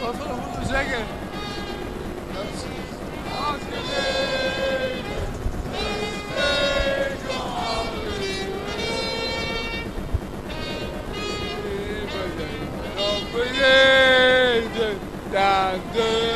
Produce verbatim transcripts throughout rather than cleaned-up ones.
Wat wil ik moeten zeggen? Dat kump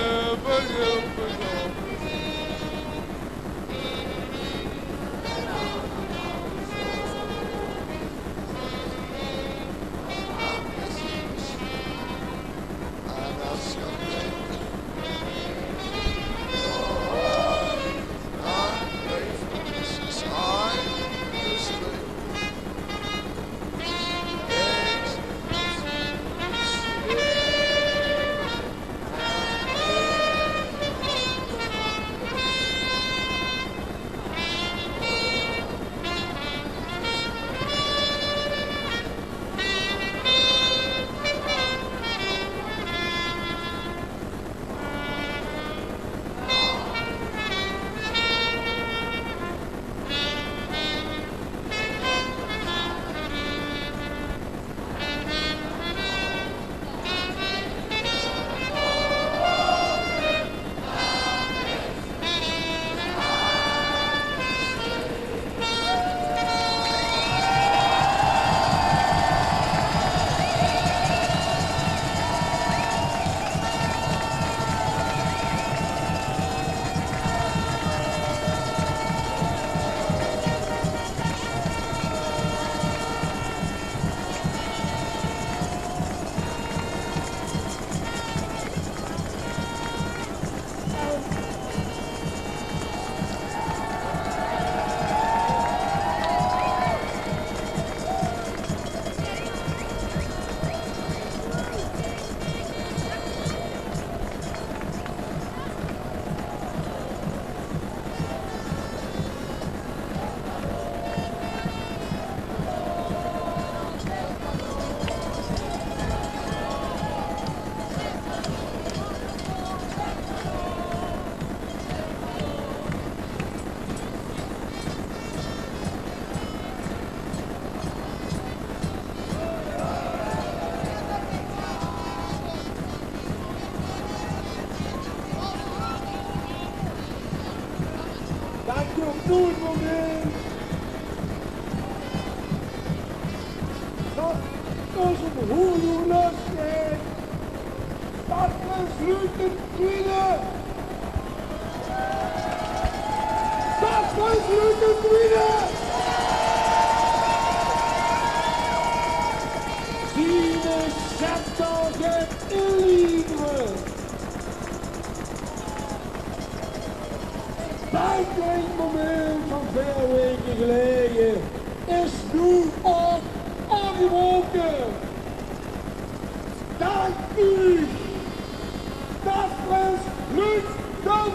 noe 't moment dat ós 'n hoeëloer lósgeit. Dat is Luut d'n Twiede! Dat is Luut d'n Twiede! Zien scepter geit in Lievere. Dat klein moment van veer weke geleje is noe ouch aafgebraoke. Dank uch. Dag prins Luut d'n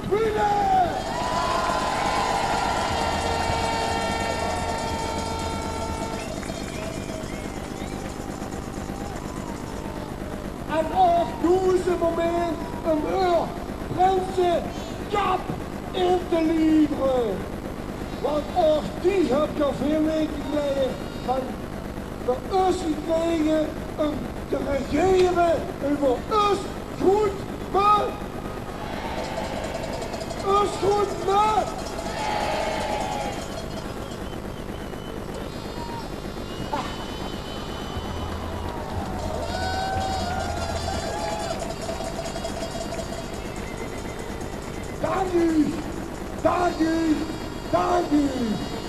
Twiede. En ouch noe is 't moment um eur prinsekap in te lievere. Want ouch die höb geer veer weke geleje van, van ós gekrege um te regere euver ós groet me-, ós groet me-, Dank u, dank u, dank u.